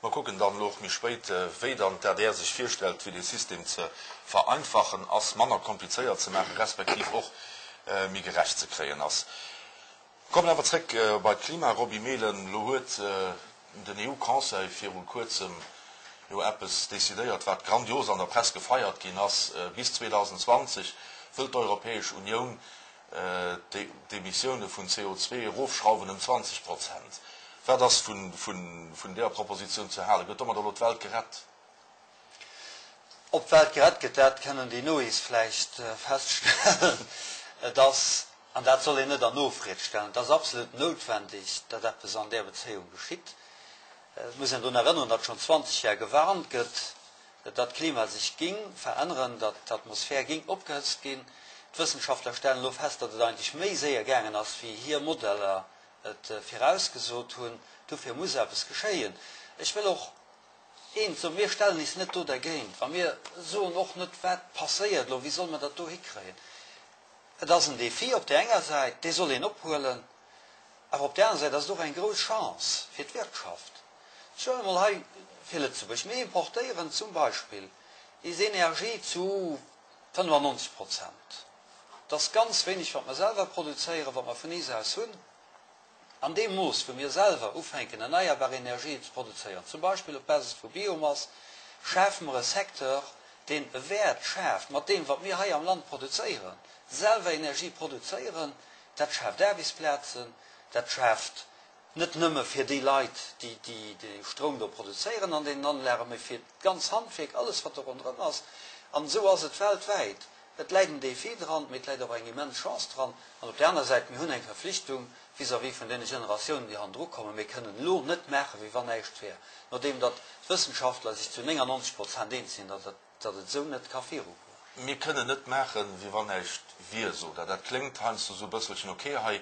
Mer kucken dann elo och méi spéit, wéi dann d'ADR sech virstellt, fir dee System ze vereinfachen ass, manner komplizéiert ze maachen, respektiv och méi gerecht ze kréien ass. Kommen awer zréck bei d'Klima, Roby Mehlen. Elo huet den EU-Conseil viru kuerzem jo eppes decidéiert, wat grandios an der Press gefeiert ginn ass, Bis 2020 wëll d'Europäesch Unioun d'Emissioune vun CO2 erofschrauwen ëm 20 Prozent. Wat ass vun deeër Propositioun ze halen? Gëtt domadder elo d'Welt gerett? Ob d'Welt gerett gëtt, dat kënnen déi no is vläicht feststellen. Et ass, an dat soll een net an Ofried stellen, et ass absolut noutwendeg, datt eppes an där Bezéiung geschitt. Et muss een drun erënneren, datt schonn 20 Jar gewarnt gëtt, datt d'Klima sech géing veränneren, datt d'Atmosphär géing opgehëtzt ginn. D'Wëssenschaftler stellen elo fest, datt et eigentlech méi séier gaangen ass, wéi hir Modeller et virausgesot hunn. Dofir muss eppes geschéien. Ech wëll och eent soen, Mir stellen is net do dergéint a mir soen och net, wat passéiert elo, wéi solle mer dat do hikréien. Et ass en Défi op där enger Säit, dee soll een ophuelen, awer op där aner Säit ass et och eng grouss Chance fir d'Wirtschaft. Ech huelen emol hei fir Lëtzebuerg, Mir importéieren zum Beispill is Energie zu 95 Prozent. Et ass ganz wéineg, wat mer selwer produzéieren, wat mer vun is aus hunn. An deem Mooss, wou mir selwer ufänken, erneierbar Energien ze produzéieren, zum Beispill op Basis vu Biomass, schafe mer e Secteur, deen e Wäert schaaft mat deem, wat mir hei am Land produzéieren. Selwer Energie produzéieren, dat schaaft Aarbechtsplazen, dat schaaft net nëmme fir déi Leit, déi dee Stroum do produzéieren an deenen Anlagen, mee fir d'ganz Handwierk, alles wat do ronderëm ass. An esou ass et weltwäit. Et läit en Défi dran, mee et läit och eng immens Chance dran. An op där aner Säit, mir hunn eng Verflichtung vis-à-vis vun deene Generatiounen, déi hannendru kommen. Mir kënnen elo net maachen, wéi wann näischt wär, nodeem datt d'Wëssenschaftler sech zu 99 Prozent eens sinn, datt et esou net ka virugoen. Mir kënnen net maachen, wéi wann näischt wier, sot Der. Dat kléngt heiansdo esou e bësselchen, ok, hei,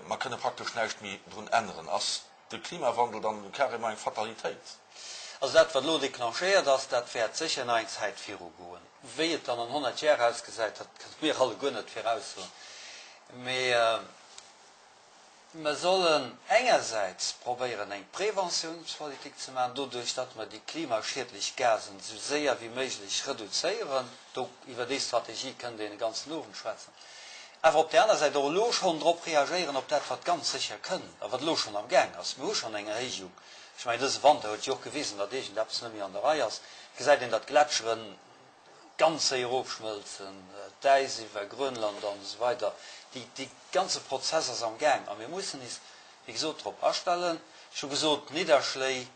mer kënne praktesch näischt méi drun änneren. Ass de Klimawandel dann carrément eng Fatalitéit? Also dat, wat elo declenchéiert ass, dat wäert sécher nach eng Zäit virugoen. Wéi et dann an 100 Jar ausgesäit, dat kënne mir alleguer net viraussoen. Mee Mer sollen engersäits probéieren, eng Preventiounspolitik ze maachen, doduerch datt mer déi klimaschiedlech Gasen esou séier wéi méiglech reduzéieren. Do, iwwer déi Strategie kënnt een e ganzen Owend schwätzen. Awer op där aner Säit och elo schonn drop reagéieren, op dat, wat ganz sécher kënnt a wat elo schonn am Gaang ass. Mir hu schonn eng Erhéijung. Ech mengen, dëse Wanter huet jo och gewisen, datt iergendeppes net méi an der Rei ass. Gesäit een, datt d'Gletscheren ganz séier ofschmëlzen, d'Äis iwwer Grönland an esou weider. Dee ganze Prozess ass am Gaang a mir mussen is, wéi gesot, drop astellen. Ech hu gesot, d'Nidderschléi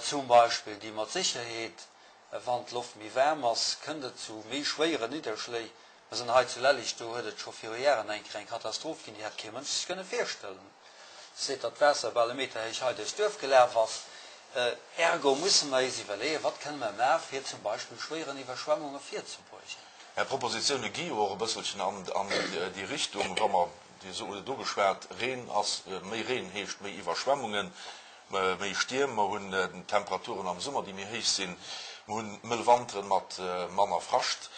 zum Beispill, déi mat Sécherheet, wann d'Loft méi waarm ass, kënnt et zu méi schwéieren Nidderschléi. Mer sinn hei zu Lellig, do huet et scho viru Jaren eng Kéier eng Katastroph ginn, déi hätt kee Mënsch sech kënne virstellen, seet, datt d'Waasser bal e Meter héich hei duerch d'Duerf gelaf ass. Ergo musse mer is iwwerleeën, wat kënne mer maachen, fir zum Beispill schwéieren Iwwerschwemmunge virzebeugen. Är Propositioune gi jo och e bësselchen an déi Richtung, wa mer, Dir hutt et ugeschwat, Reen ass, méi Reen heescht méi Iwwerschwemmungen, méi Stierm, mer hunn Temperaturen am Summer, déi méi héich sinn, mer hunn mëll Wanteren mat manner Frascht.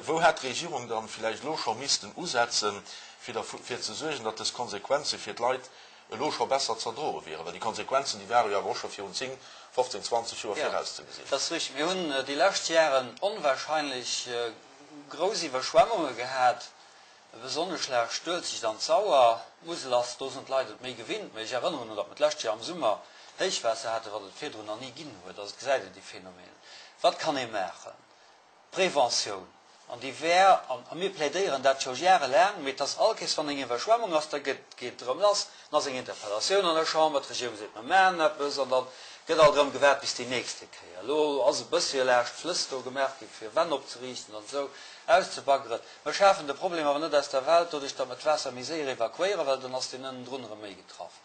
Wou hätt d'Regierung dann villäicht elo scho missten usetzen, fir derfir ze suergen, datt dës Konsequenze fir d'Leit elo scho besser z'erdroe wieren? Well déi Konsequenzen, déi ware jo awer och scho virun 10, 15, 20 Joer Jo, virauszegesinn. dat ass richtig. Mir hunn déi lescht Jaren onwahrscheinlech grouss Iwwerschwemmunge gehat. Besonnesch laascht d'Uelzecht an d'Sauer. D'Musel ass, do sinn d'Leit et méi gewinnt, mä ech erënneren un, datt mer d'lescht Joer am Summer Héichwaasser haten, wat et virdrun nach ni ginn huet. Also et gesäit een déi Phänomenen. Wat kann ee maachen? Preventioun. An déi wär, a mir plädéieren dat scho jarelaang, mee et ass all Kees, wann eng Iwwerschwemmung ass, da gëtt, geet et erëm lass, dann ass eng Interpellatioun an der Chamber, d'Regierung seet, mer maachen eppes, an da gëtt alt erëm gewaart bis déi nächste Kéier. Elo ass e bëssche laascht d'Flëss do gemaach gi fir Wänn opzeriichten an esou auszebaggeren. Mer schafen de Problem awer net aus der Welt doduerch, datt mer d'Waasser méi séier evakuéieren, well dann ass deen ënnendrun erëm méi getraff.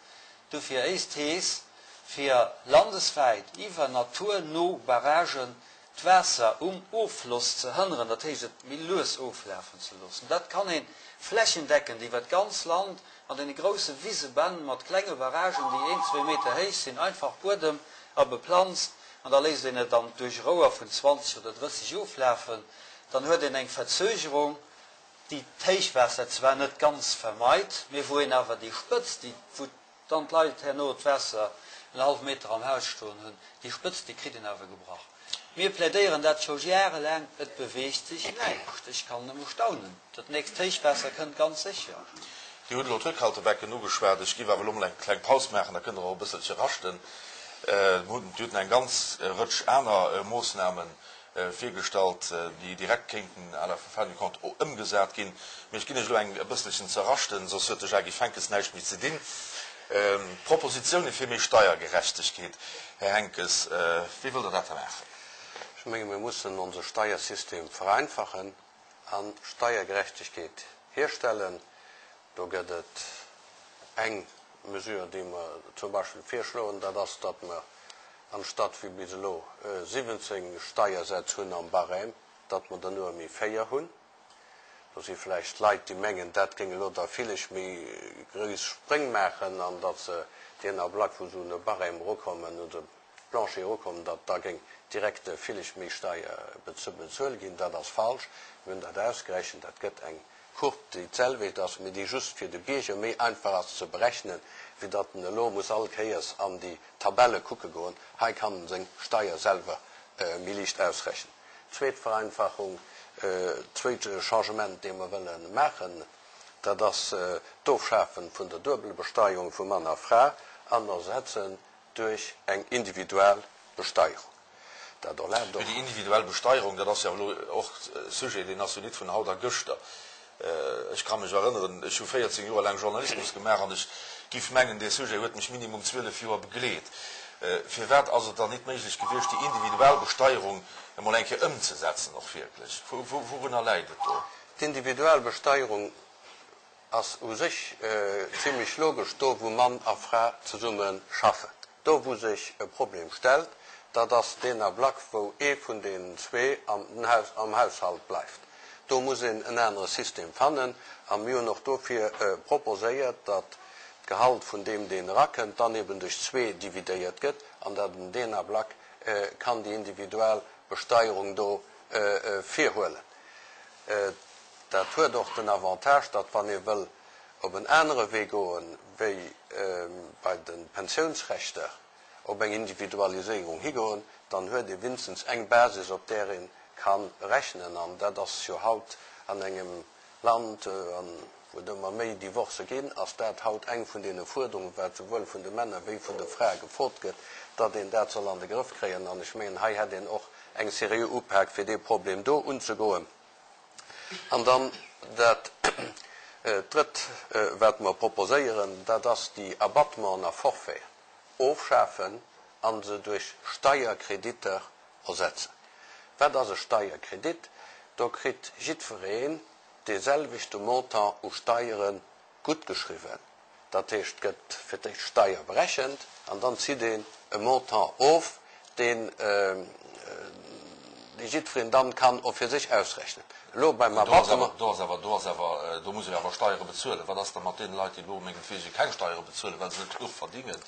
Dofir éis Thees, fir landeswäit iwwer naturno Barragen d'Waasser um Offloss ze hënneren, dat heescht et méi lues oflafen ze loossen. Dat kann ee flächendeckend iwwer d'ganz Land an deene grousse Wisebänn mat klenge Barragen, déi een, zwee Meter héich sinn, einfach Buedem a beplanzt an da léisst een et dann duerch Rouer vun 20 oder 30 oflafen. Dann huet een eng Verzögerung, déi d'Héichwaasser zwar net ganz vermeit, mee wou een awer déi Spëtz, déi, wou dann d'Leit herno d'Waasser. en hallwe Meter am Haus stoen hunn. Déi Spëtzt, déi kritt een awer gebrach. Mir plädéieren dat scho jarelaang, et beweegt sech näischt. Ech kann nëmme staunen. Dat nächst Héichwaasser kënnt ganz sécher. Dir hutt elo d'Rückhaltebecken ugeschwat. Ech géif awer elo mol eng kleng Paus maachen, da kënnt Der och e bësselche raschten. Dir hutt eng ganz Rëtsch aner Moossname virgestallt, déi direkt kéinten à la fin du compte ëmgesat ginn. Mee ech ginn Iech elo eng e bësselchen ze raschten, soss huet de Jacques Fenkes näischt méi ze dinn. Propositioune fir méi Steiergerechtegkeet, Här Henckes, wéi wëllt Der dat da maachen? Ech menge mir mussen onse Steiersystem vereinfachen a Steiergerechtegkeet hierstellen. Do gëtt et eng Mesure, déi mer zum Beispill virschloen, dat ass, datt mer anstatt wéi bis elo 17 Steiersätz hunn am Barème, datt mer der nuer méi 4 hunn. Do si vläicht Leit, déi mengen, dat géing elo da villeg méi grouss Spréng maachen an datt se deen Ablack, wou se un e Barème erukommen, un de Plancher erukommen, datt da géing direkt villeg méi Steier bezuel ginn. Dat ass falsch. Mir hunn dat ausgerechent. Dat gëtt eng Courbe, déi d'selwecht ass, mee déi just fir de Bierger méi einfach ass ze berechnen, wéi datt en elo muss all Kéiers an déi Tabelle kucke goen. Hei kann en seng Steier selwer méi liicht ausrechnen. Zweet Vereinfachung, zweete Changement, dee mer wëlle maachen, dat ass d'Ofschafe vun der Duebelbesteierung vu Mann a Fra an ersetzen duerch eng individuell Besteierung. Dat erlaabt och. Mee déi individuell Besteierung, dat ass jo elo och e Sujet, deen ass jo nit vun haut a gëschter. Ech ka mech erënneren, ech hu 14 Joer laang Journalismus gemaach an ech giff mengen, dee Sujet huet mech minimum 12 Joer begleet. Firwat ass et dann nit méiglech gewiescht, déi individuell Besteierung emol eng Kéier ëmzesetzen och wierklech? Wourunner läit et do? D'Individuell Besteierung Ass u sech zimlech logesch, do wou Mann a Fra zesumme schaffen. Do wou sech e Problem stellt, dat ass deen Ablack wou ee vun deenen zwee am Haushalt bleift. Do muss een en anere System fannen a mir hunn och dofir proposéiert, datt d'Gehalt vun deem deen erakënnt dann eben duerch zwee dividéiert gëtt an datt en deen Ablack kann déi individuell Besteierung do virhuelen. Dat huet och den Avantage, datt wann ee wëll op en anere Wee goen, wéi bei de Pensiounsrechter op eng Individualiséierung higoen, dann huet ee winstens eng Basis, op där ee ka rechnen. An dat ass jo haut an engem Land, wou et ëmmer méi Divorcë ginn, ass dat haut eng vun deene Fuerderungen, wat souwuel vun de Männer wéi vun de Frae gefrot gëtt, datt een dat soll an de Grëff kréien. An ech mengen, hei hätt een och eng seriö Upak, fir dee Problem do unzegoen. An dann dat Drëtt, wat mer proposéieren, dat ass déi Abattementen a Forfaiten ofschafen a se duerch Steierkreditter ersetzen. Wat ass e Steierkredit? Do kritt jiddwereen dee selwechte Montant u Steiere guttgeschriwwen. Dat heescht, et gëtt fir d'éischt d'Steier berechent an dann zitt een e Montant of, deen dee jiddwereen dann kann och fir sech ausrechnen. Elo beim Abattement. Do ass awer, do ass awer, do muss ee awer Steiere bezuelen. Wat ass da mat deene Leit, déi elo mengetwege keng Steiere bezuelen, well se net genuch verdingen?